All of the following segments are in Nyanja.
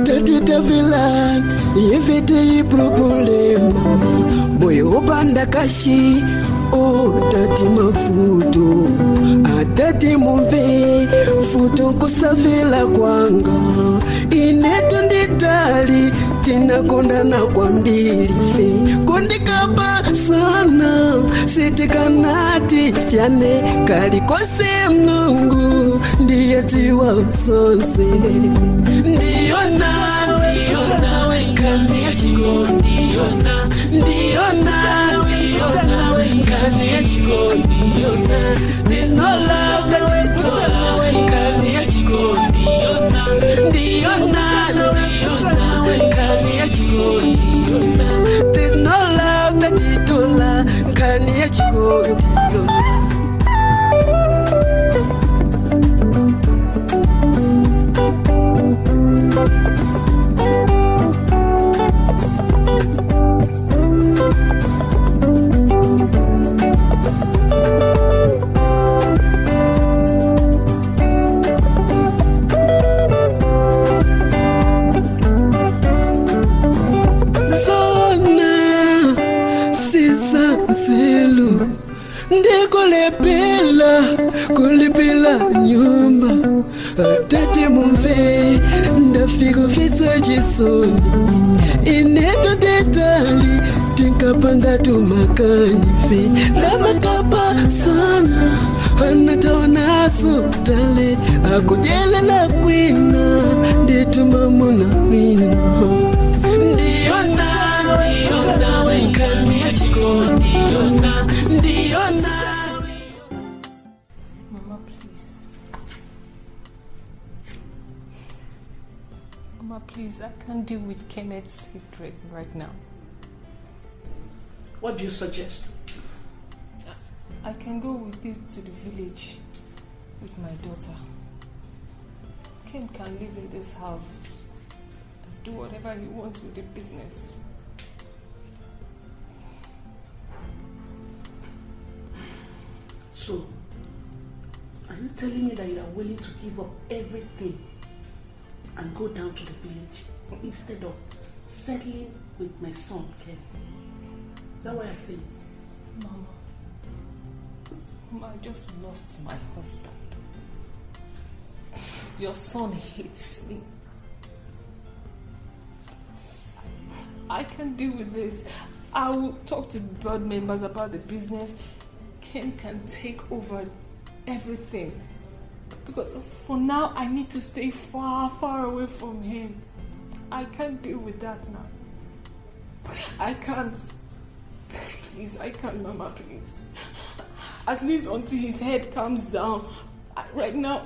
Atati tavilani ifite iproblema moyo upanda kashi o tati mavuto atati mumve futo kusafila kwanga inetu nditali tinakondana kwambiri fe kondikapa sana sitikanati syane kalikose mnungu ndiye dziwa sonse ndiyona ndiyona nkani ya chikondi ndiyona ndiyona ndiyona nkani ya chikondi ndiyona. There's no love that is nkani ya chikondi ndiyona ndiyona ndiyona nkani ya chikondi ndiyona. There's no love that is nkani ya chikondi ndiyona. Zona sisansilu ndikulepela kulipila nyumba tati mumve ndafika fisa chisoni ineto detali tinkapanga tumakanife ndamakapa sana anataonaso tale akujelela kwina nditumamuna wina ndiyona ndiyona nkani ya chikondi ndiyona ndiyona. Mama, please. Mama, please, I can't deal with Kenneth's hatred right now. What do you suggest? I can go with you to the village with my daughter. Ken can live in this house and do whatever he wants with the business. So, are you telling me that you are willing to give up everything and go down to the village instead of settling with my son, Ken? Is that what you're saying? Mama, Mama, I just lost my husband. Your son hates me. I can't deal with this. I will talk to board members about the business. Ken can take over everything. Because for now, I need to stay far, far away from him. I can't deal with that now. I can't. Please, I can't, Mama, please. At least until his head calms down. Right now,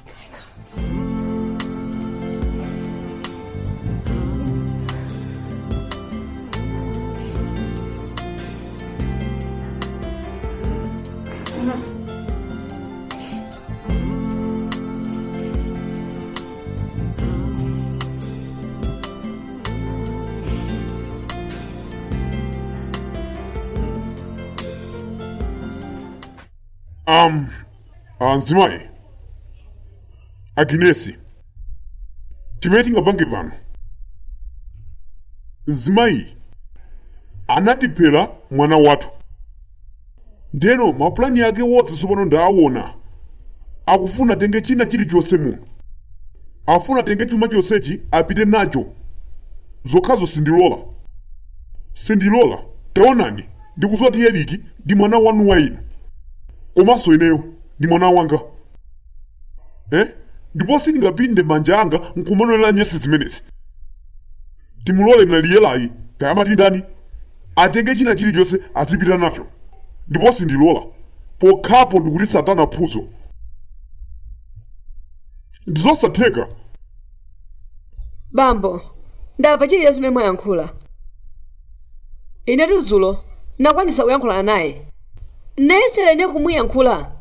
I can't. Anzimayi Aginesi, chimene tingapange pano, mzimayi anatiphera mwana wathu, ndeno mapulani ake wonse tsopano ndaawona. Akufuna atenge china chilichonse muno, afuna atenge chuma chonsechi apite nacho. Zokhazo sindilola, sindilola. Taonani, ndikudziwa kuti Eriki ndi mwana wanu wa inu, komanso ineyo ndi mwana wanga, eh? Ndipo sindingapinde manja anga nkumanonera nyesi zimenezi. Timulole mnaliyelayi kayamati ndani atenge china chilichonse azipita nacho, ndipo sindilola. Pokhapo ndikuti satana phuzo ndizosatheka. Bambo, ndamva chilichonse chimene mwayankhula. Inetu dzulo nakwanisa kuyankhulana naye, nayesera ine kumuyankhula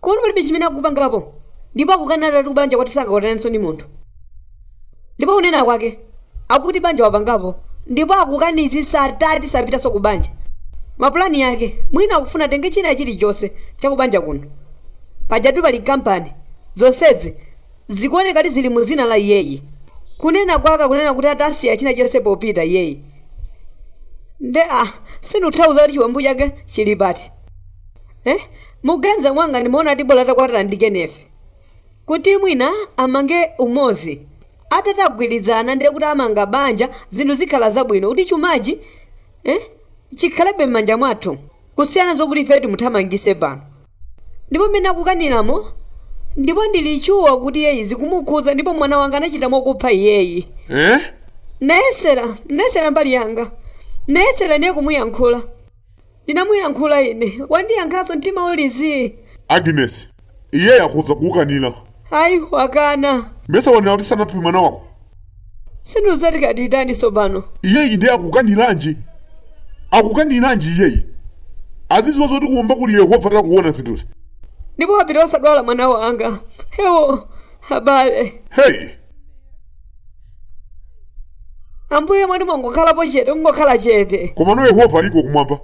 kodi palibe chimene akupangapo, ndipo akukanata kuti kubanja kwati sangakwatanenso ndi munthu. Ndipo kunena kwake akuti banja wapangapo, ndipo akukanizisa atati sapitanso kubanja. Mapulani yake mwina akufuna atenge china chilichonse chakubanja kuno. Pajatu pali kampani zonsezi zikuoneka kuti zili mu zina la iyeyi. Kunena kwake kunena kuti atasiya china chonse popita iyeyi. Nde ah, sindikuthauza kuti chiwembu chake chili pati. Eh? Muganiza mwanga ndimaona ati bola atakwatira ndi Kenneth. Kuti mwina amange umodzi. Atatagwirizana ndiye kuti amanga banja zinthu zikhala zabwino kuti chumachi eh? chikhalebe m'manja mwathu kusiyana zokuti ife timuthamangise pano. Ndipo mmene akukaniramo ndipo ndili sure kuti iyeyi zikumukhuza ndipo mwana wanga anachita mokupha iyeyi. Eh? Nayesera, nayesera mbali yanga. Nayesera ndiye kumuyankhula. Ndinamuyankhula ine, wandiyankhanso mtima uli zii. Agnes, iyeyo akhoza kukukanira. Ayi, wakana. Mesa wanena kuti sanaphe mwana wako. Sindidziwa tikatitani tsopano. Iyeyi ndiye akukaniranji? Akukaniranji iyeyi? Azidziwa zoti kumwamba kuli Yehova akuona zinthuzi. Ndipo wapita osadwala mwana wanga. Ewo, abale. Hey! Ambuye mwati mwangokhalapo chete, kungokhala chete. Komano Yehova aliko kumwamba.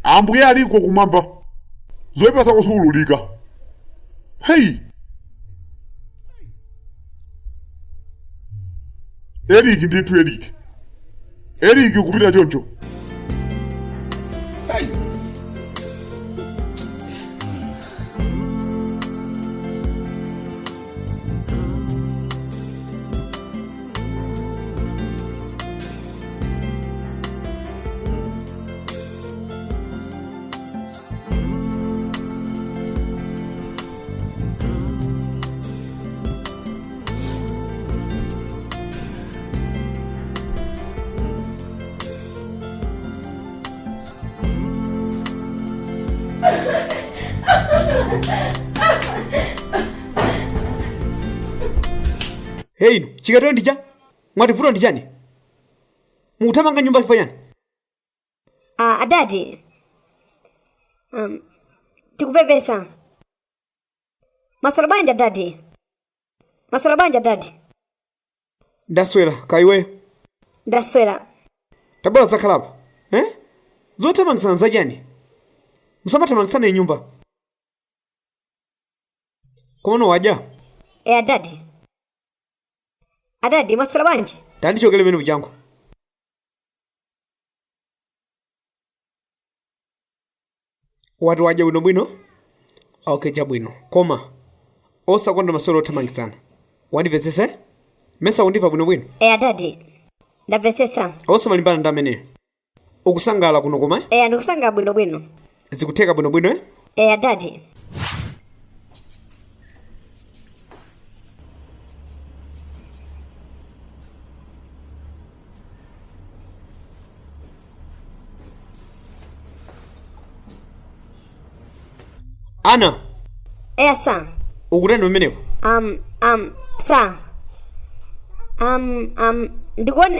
Ambuye aliko kumwamba. Zoyipa zako ziululika. Hey! Eric ndithu Eric. Eric kupita choncho. Hey! Hey inu, chikatero ndi cha? Mwati vuto ndi chani? Mukuthamanga nyumba chifukwa chani? Ah, adadi. Tikupepesa. Maswera bwanji adadi? Maswera bwanji adadi? Ndaswera, kaya iweyo. Ndaswera. Tabwera udzakhala apa. Eh? Zothamangisana zachani? Musamathamangisane nyumba. Komano wadya? Eh, adadi. Adadi, mwaswera bwanji? Tandichokere mene kuchangu. Wati wadya bwinobwino? Okay, chabwino. Koma osakonda masewero othamangisana. Wandimvetsetsa? eh? Mesa undimva bwinobwino? Eh, adadi. Ndamvetsetsa. Osamalimbana ndi ameneyo. Ukusangalala kuno koma? eh? Eh, ndikusangalala bwinobwino. Zikutheka bwinobwino eh? Eh, adadi. Ana, Eya sir. ukutani pamenepo? Sir.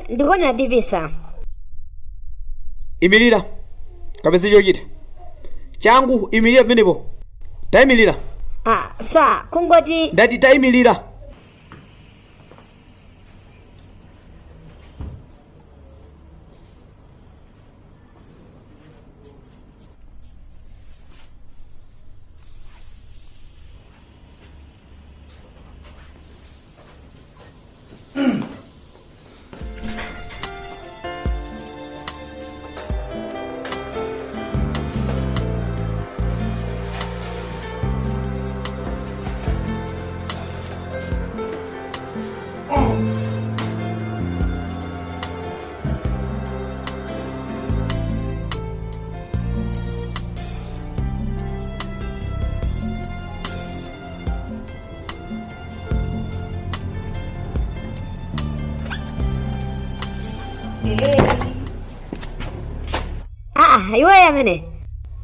Ndikuonera TV sir. Imirira. Kapeze chochita. Changu, imirira pamenepo. Tayimirira. Ah, sir, kungoti Ndati tayimirira. Ah, iweyo amene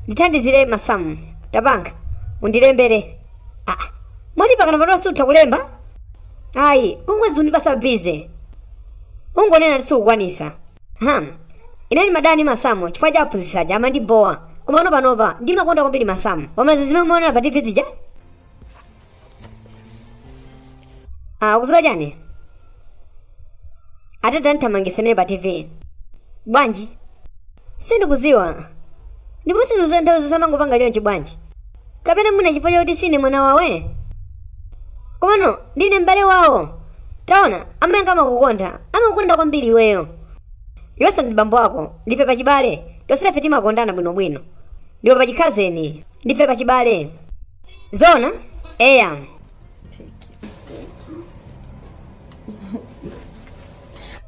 ndithandizire masamu tapanga undilembere. Ah, moti pakana pano sutha kulemba? Ayi, kungwezi undipasa busy. Ungonena kuti sukukwanisa. Ha, ine ndimadana ndi masamu chifukwa cha aphunzitsi aja amandibowa. Komano panopa ndimakonda kwambiri masamu. Koma zimene mumaonera pa TV zija? Ah, ukudziwa chani? Atati andithamangitsa ine pa TV. Bwanji? Sindikudziwa. Ndipo sindikudziwa nthawi zonse amangopanga chonchi bwanji. Kapena mwina chifukwa chakuti sine mwana wawo? Komano ndine m'bale wawo. Taona, amayi anga amakukonda, amakukonda kwambiri iweyo. Iwenso ndi bambo ako, ndife pachibale, tonsefe timakondana bwinobwino. Ndiwe pachikhazeni, ndife pachibale. Zona? Eya.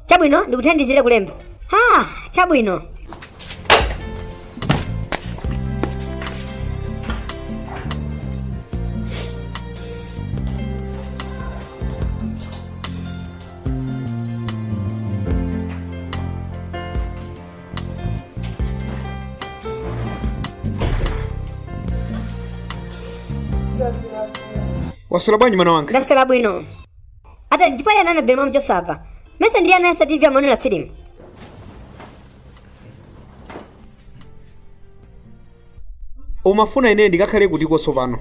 Chabwino, ndikuthandizire kulemba. Ha, chabwino. Waswera bwanji mwana wanga? Ndaswera bwino. Ata ndipo yana Anabel mwamuchosapa. Mese ndiye anayatsa TV amaonera filimu. Umafuna ine ndikakhale kutiko tsopano?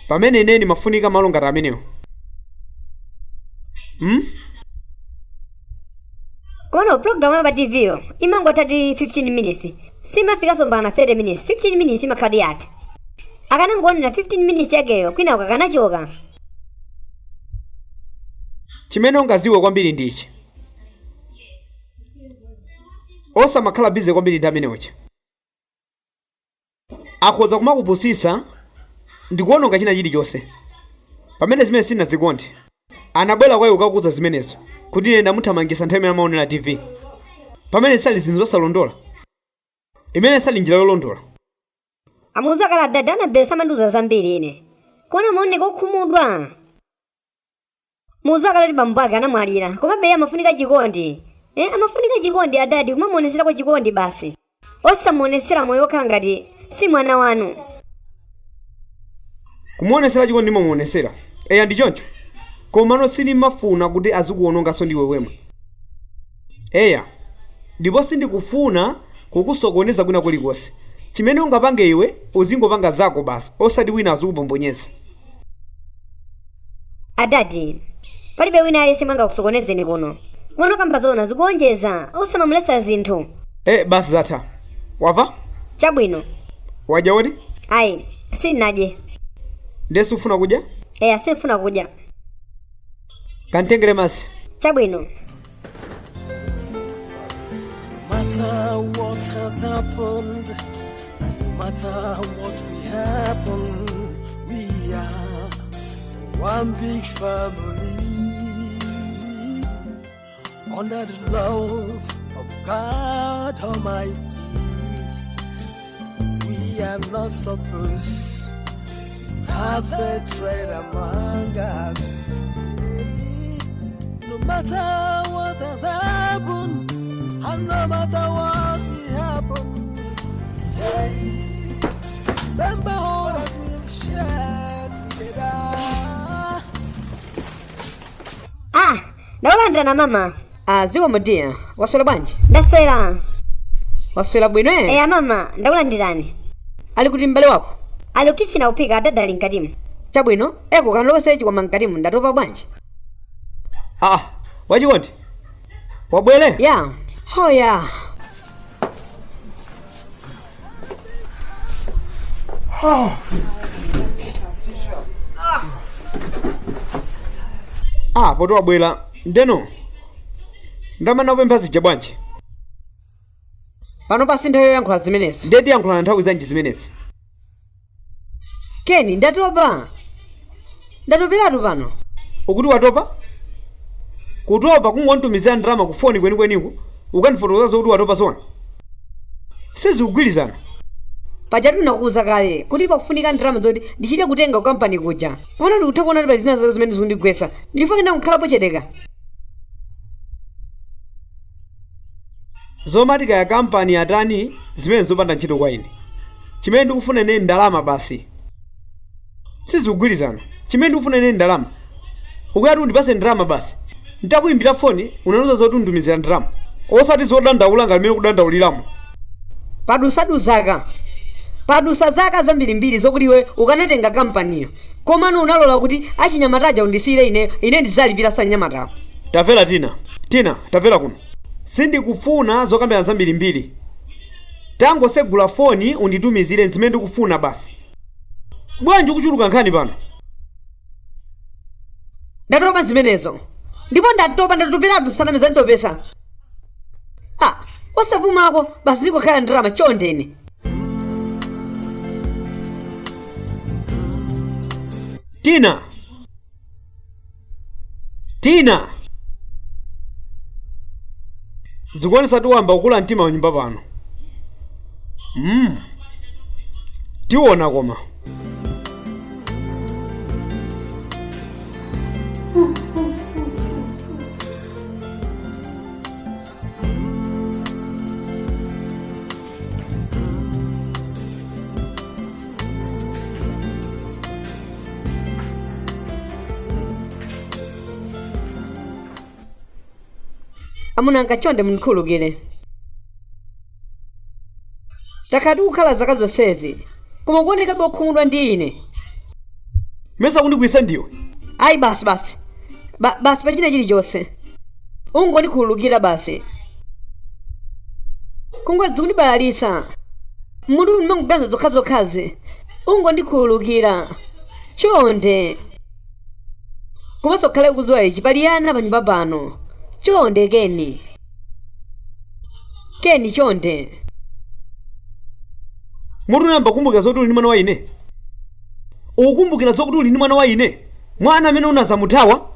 Pamene ine ndimafunika malo ngati amenewo. Hmm? Kono program ya pa TV yo imangotha ti 15 minutes. Simafikanso mpaka na 30 minutes. 15 minutes imakhala yatha. Akanangoonera 15 minutes yakeyo kwina akanachoka. Chimene ungaziwe kwambiri ndi ichi. Osamakhala busy kwambiri ndi amene uja. Akhoza kumakupusitsa ndikuononga china chilichonse. Pamene zimene sindinazikonde. Anabwera kwa iwe kukakuuza zimenezo kuti ine ndamuthamangitsa nthawi imene amaonera TV. Pamene sali zinthu zosalondola. Imene sali njira yolondola. Amuuza kale adadi Anabel samandiuza zambiri ine. Koma amaoneka okhumudwa. Mukudziwa kale kuti bambo ake anamwalira komabe iye amafunika chikondi. Eh, amafunika chikondi adadi kumamuoneserako chikondi basi. Osamuonesera moyo wokhala ngati si mwana wanu. Kumuonesera chikondi ndimamuonesera. Eya ndi choncho. Komano sindimafuna kuti azikuononganso ndiwe wemwe. Eya. Ndipo sindikufuna kukusokoneza kwina kulikonse. Chimene ungapange iwe uzingopanga zako basi osati wina azikupombonyeza. Adadi, palibe wina aliyense yemwe angakusokonezeni kuno. Komano kamba zoona zikuonjeza, osamamuletsa zinthu. Eh, basi zatha. Wamva? Chabwino. Wadya kodi? Ayi, sindinadye. Ndiye sufuna kudya? Eya, sindifuna kudya. Kantengere madzi. Chabwino. No matter what has happened, and no matter what will happen, we are one big family under the love of God Almighty. We are not supposed to have hatred among us. No matter what has happened, and no matter what will happen, hey, remember all that we've shared together. Ah, ndakulandirani mama. Ah, zikomo dear. Waswera bwanji? Ndaswera. Waswera bwino eh? Eya mama, ndakulandirani. Ali kuti m'bale wako? Ali kukichini akuphika adadi ali mkatimu. Chabwino, eko kandilowetsere chikwama mkatimu ndatopa bwanji? Ah, wachikondi. Wabwere? Ya. Oh ya. Ah, poti wabwera. Ndeno. Ndalama ndinakupempha zija bwanji? Pano si nthawi yoyankhula zimenezo. Ndiye tiyankhulana nthawi zanji zimenezi? Keni, ndatopa. Ndatoperatu pano. Ukuti watopa? Kutopa kungonditumizira ndalama ku foni kwenikweniko ukandifotokoza zokuti watopa zoona? Sizikugwirizana. Pajatu ndinakuuza kale kuti pakufunika ndalama zoti ndichite kutenga ku kampani kuja. Komano ndikutha kuona kuti pali zina zake zimene zikundigwetsa. Ndichifukwa ndangokhala cheteka. Zomati kaya kampani yatani zimene zopanda ntchito kwa ine. Chimene ndikufuna ine ndalama basi. Sizikugwirizana. Chimene ndikufuna ine ndalama. Ukuyati undipase ndalama basi. Ntakuimbira foni unandiuza zoti unditumizira ndalama. Osati zodandaula ngati mmene ukudandauliramo. Padutsatu zaka. Padutsa zaka zambirimbiri zokuti iwe ukanatenga kampaniyo. Komano unalola kuti achinyamata aja undisiyire ineyo, ine ndizalipiranso anyamatawo. Tamvera Tina. Tina, tamvera kuno. Sindikufuna zokambirana zambirimbiri. Tangosegula foni unditumizire zimene ndikufuna basi. Bwanji ukuchuluka nkhani pano? Ndatopa zimenezo. Ndipo ndatopa, ndatopera saname, zanditopesa. Ah, osapumako basi, zingokhala ndalama chondeni. Tina, Tina, zikuonesa tiwamba kukula mtima panyumba pano. Tiona koma. Amuna anga, chonde mundikhululukire. Takhala tikukhala zaka zonsezi koma kuonekabe okhumudwa ndi ine. Mesa kundikwiyitsa ndiwe? Ayi, basi basi, basi pachina chilichonse ungondikhululukira basi. Kungoti zikundibalalitsa mutu, ndimangoganiza zokhazokhazi. Ungondikhululukira chonde. Komanso ukhale ukudziwa ichi, pali ana panyumba pano. Chonde Keni, Keni, chonde. Mutu unayamba kukumbukira zoti uli ndi mwana wa ine? Ukukumbukira zokuti uli ndi mwana wa ine, mwana amene unazamuthawa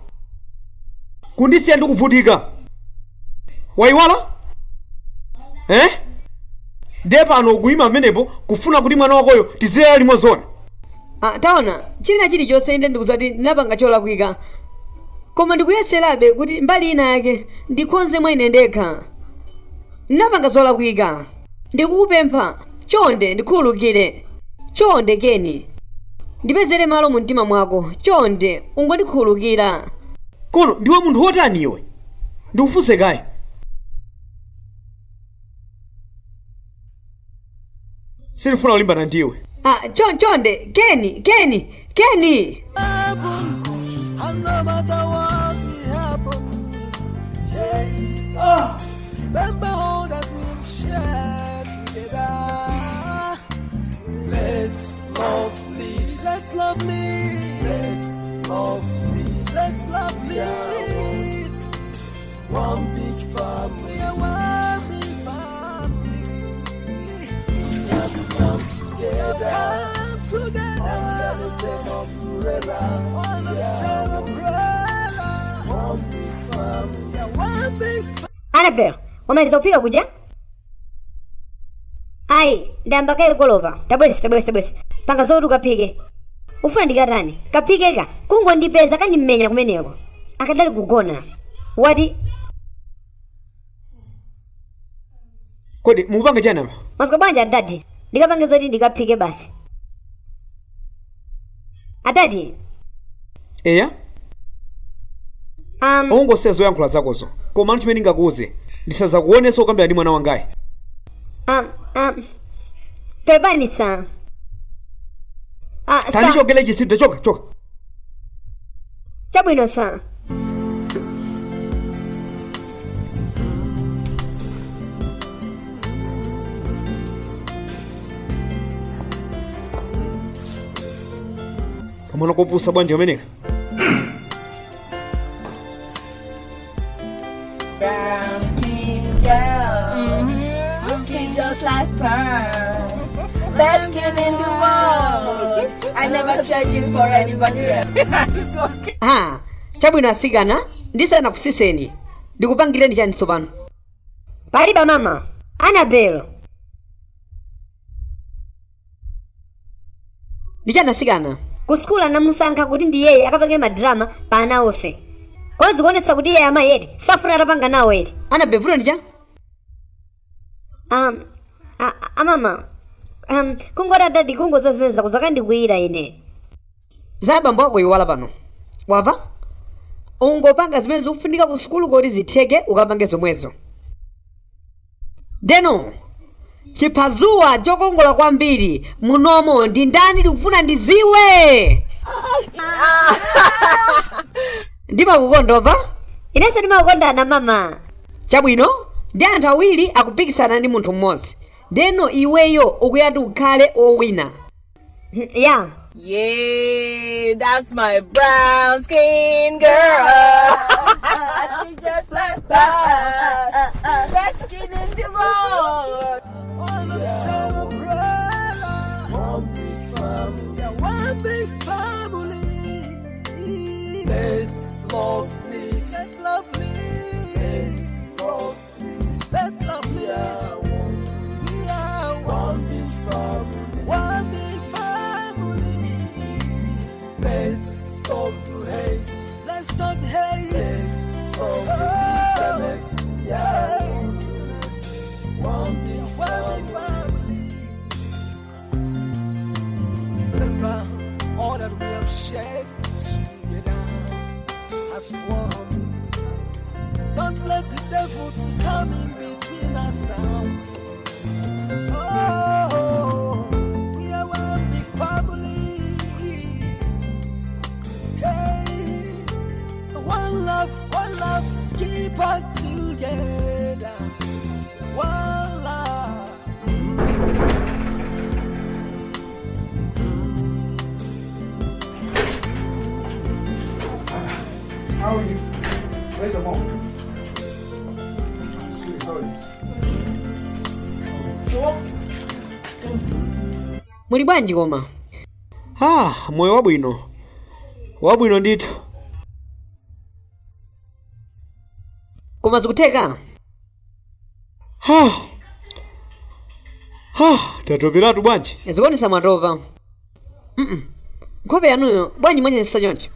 kundisiya ndikuvutika? Wayiwala, eh? Ndiye pano ukuyima pamenepo kufuna kuti mwana wakoyo tizilera limodzi? Ah, taona, china chilichonse inde ndikudziwa kuti ndinapanga cholakwika, koma ndikuyeserabe kuti mbali ina yake ndikonze mwa ine ndekha. Ndinapanga zolakwika, ndikukupempha chonde, ndikhululukire chonde. Keni, ndipezere malo mu mtima mwako chonde, ungondikhululukira. Kono ndiwe munthu wotani iwe? Ndikufunse kaye. Sindifuna kulimbana ndiwe. Ah, chonde Keni, Keni, Keni. And no matter what may happen, hey, remember all that we've shared together. Let's love lead, let's love lead, let's love lead, let's love lead. One big family, we are one big family. We have to come together, come together under the same umbrella, under the same umbrella. One big family, we are one big Annabel, wamaliza kuphika kuja? Ayi, ndayamba kaye kukolopa. Tabwesa, tabwesa, tabwesa. Panga zoti ukaphike. Ufuna ndikatani? Kaphikeka. Kungondipeza kandimenya kumeneko. Akadali kugona. Wati? Kodi mukupanga chani apa? Masuka bwanji adadi? Ndikapange zoti ndikaphike basi. Adadi. Eya. Ungosiya zoyankhula zakozo, koma chimene ndingakuuze, ndisazakuonenso ukambira ndi mwana wangayi. Pepani sa. Ah, sa. Tandichokere chitsiru, choka, choka. Chabwino sa. Kamwana kopusa bwanji kameneka? Brown skin girl, skin just like pearl. Best skin in the world. I never trade you for anybody else. Ha, chabwino asikana, ndisanakusiseni ndikupangireni chani tsopano? Paliba mama. Annabel. Ndi chani asikana? Ku sukulu anamusankha kuti ndi yeye akapange madrama pa ana onse. Kodi zikuonetsa kuti iye amayi eti safuna atapanga nawo eti? Annabel, vuto ndi cha? Amama, kungoti adadi kungodziwa zimene zakuzakandikwiyira ine. Za abambo ako iwala pano, wava? Ungopanga zimene zikufunika ku sukulu kuti zitheke, ukapange zomwezo. Ndeno chiphazuwa chokongola kwambiri munomo ndi ndani? Ndikufuna ndiziwe. Ndimakukonda, wava? Inenso ndimakukondana mama. Chabwino, ndi anthu awiri akupikisana ndi munthu mmodzi, ndeno iweyo ukuyati ukhale owina. Ya. Yeah, that's my brown skin girl. She just like pearl. Best skin in the world. All of the same umbrella. One big family. Yeah, one big family. Let's love meet. Let's love meet. Let's love meet. Let's love meet. We are one big family. One big family. Let's stop the hate. Let's stop the hate. Let's stop the bitterness. We are one big family. Remember all that we have shared together as one. Don't let the devil to come in between us now. Oh, we are one big family. Hey, one love, keep us together. One love. How are you? Where's your mom? Sweet, how are you? Muli bwanji koma? Ah, moyo wabwino. Wabwino ndithu. Koma zikutheka? Ha. Ha, tatopiratu bwanji. Zikuonesa mwatopa. Nkhope yanuyo bwanji mwenyesa choncho.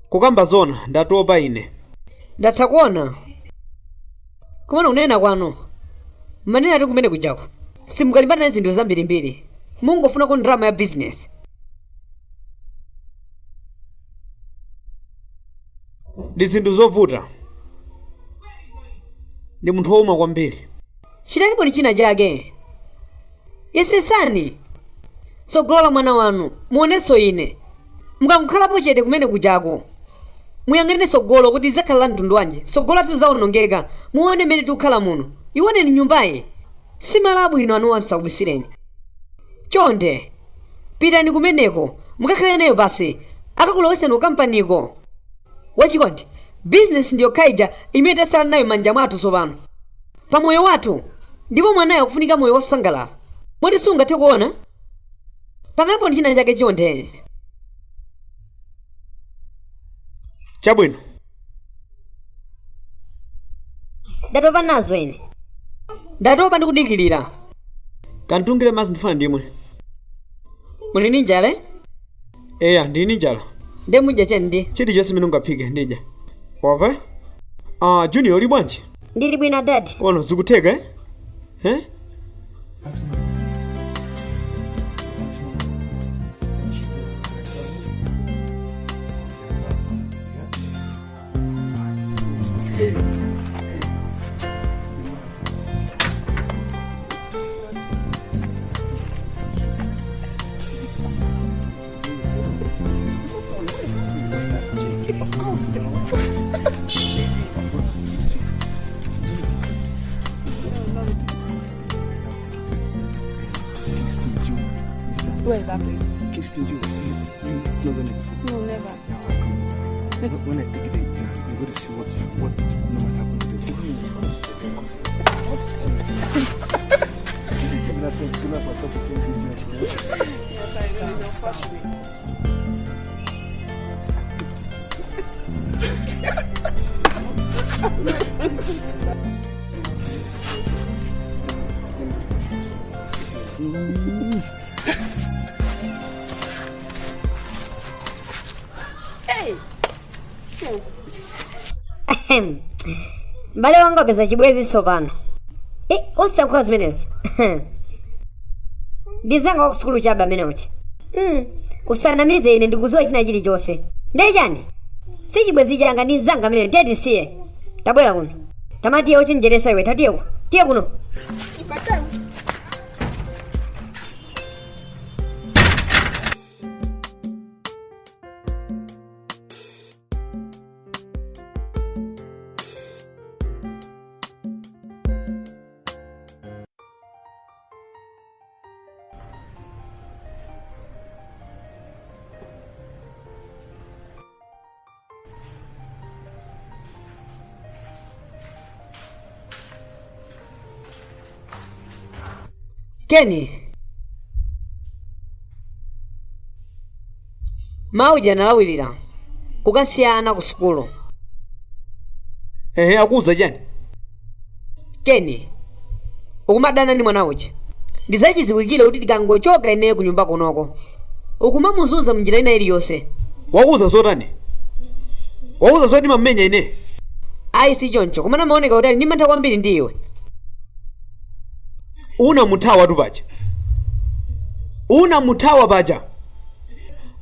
Kukamba zona ndatopa ine. Ndatha kuona. Kumene unena kwanu. Manena ati kumene kujako. Simukalimbana na zinthu zambirimbiri. Mungofuna ku drama ya business. Ndi zinthu zovuta. Ndi munthu wowuma kwambiri. Chitani bwino china chake. Yesesani. Tsogolo la mwana wanu muonenso ine. Mukangokhalapo chete kumene kujako. Muyang'anire tsogolo kuti lidzakhala la mtundu wanji. Tsogolo lathu zawonongeka. Muone mmene tikukhala muno. Iwoneni nyumbayi. Simala abwino anuwa nsakubisireni. Chonde. Pitani kumeneko. Mukakhale nayo basi. Akakuloweseni kukampaniko. Wachikondi. Bizinesi ndiyo khaija imene tasala nayo manja mwathu tsopano. Pamoyo wathu. Ndipo mwanayo akufunika moyo wosangalala. Moti sungathe kuona? Pangalipo ndi china chake chonde. Chabwino. Ndatopa nazo ine. Ndatopa ndi kudikilira. Kantungire madzi ndifuna ndimwe. Muli ndi njala? Eya, ndili ndi njala. Ndiye mudya chani ndi? Chilichonse chimene ungaphike ndidya. Wamva? Ah, Junior uli bwanji? Ndili bwino dad. Ono zikutheka eh? Eh? Where's that place? Kingston, you you've not been there before. No, never. When I take it, you're going to see what normally happens there. Yes, I know. It's unfortunate. Hey! Ahem. M'bale wanga wapeza chibwenzi tsopano. Eh, osankhola zimenezo. Ndizanga wa kusukulu chabe amene uchi. Usanamize ine ndikudziwa china chilichonse. Ndiye chani? Si chibwenzi changa ndi mzanga amene ndiye tisiye. Tabwera kuno. Tamatiye uchenjeresa iwe tatiye ku. Tiye kuno. Keni, mauja analawirira kukasiyana ku sukulu. Ehe, akuuza chani? Keni, ukumadana ndi mwana uja. Ndizachiziwikire kuti tikangochoka ineyo kunyumba kunoko ukumamuzunza mnjira ina iliyonse. Wakuuza zotani? Wakuuza zoti mamenya ine? Ayi, si choncho, komana maoneka kuti ali ndi mantha kwambiri ndi iwe. Unamuthawa tu paja, unamuthawa paja,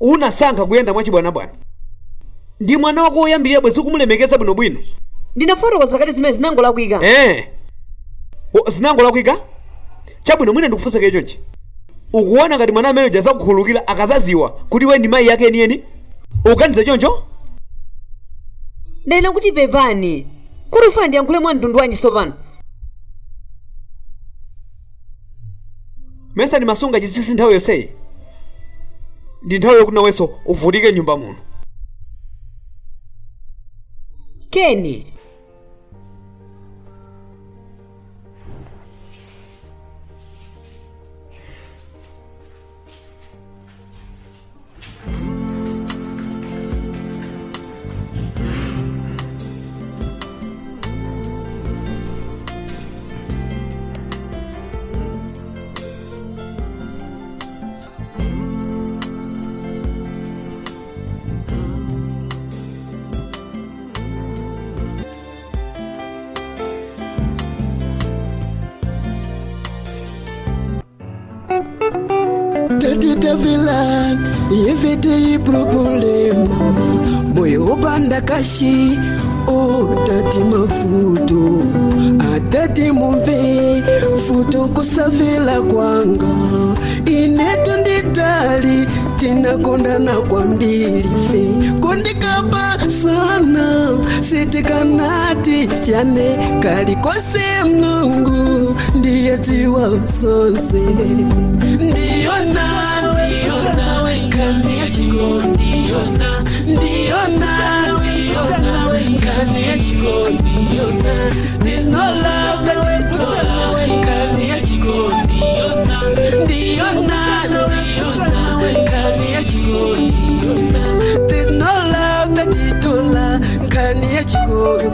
unasankha kuyenda mwachibwanabwana ndi mwana wako woyambirira, bwezi kumulemekeza bwinobwino. Ndinafotokoza kati zimene zinangolakwika. Eh, zinangolakwika? Chabwino, mwina ndikufunsa chonchi: ukuona ngati mwana amene uja azakukhululukira akazaziwa kuti iwe ndi mayi yake enieni? Uganiza choncho? Ndayena kuti pepani, kuti ufuna ndiyankhule mwa mtundu wanji tsopano? Mesa ndimasunga chinsinsi nthawi yonseyi? Ndi nthawi yokuti nawenso uvutike nyumba muno. Keni. Tetitevilan ifiti problema moyo upanda kashi o tati mafuto atati mumve futo kusavila kwanga inetu nditali tinakondana kwambiri fe kundikapa sana sitikanati syane kalikose mnungu ndiye dziwa sonse ndiyona ndiyona nkani ya chikondiyona ndiyona ndiyona nkani ya chikondiyona. There's no love that is all nkani ya chikondiyona ndiyona ndiyona nkani ya chikondiyona. There's no love that is all nkani ya chikondiyona.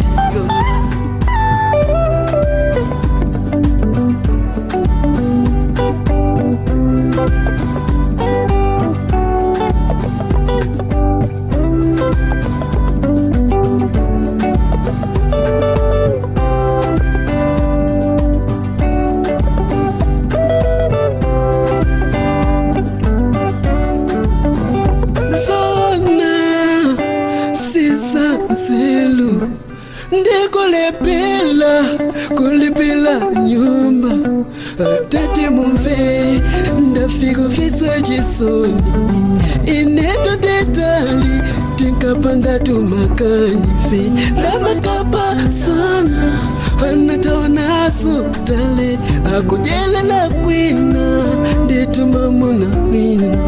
Zona sisansilu ndikulepela kulipila nyumba tati mumve ndafika fisa chisoni ineto tetali tinkapanga tumakanife ndamakapa sana anataonaso tale akujelela kwina nditumamuna mwina.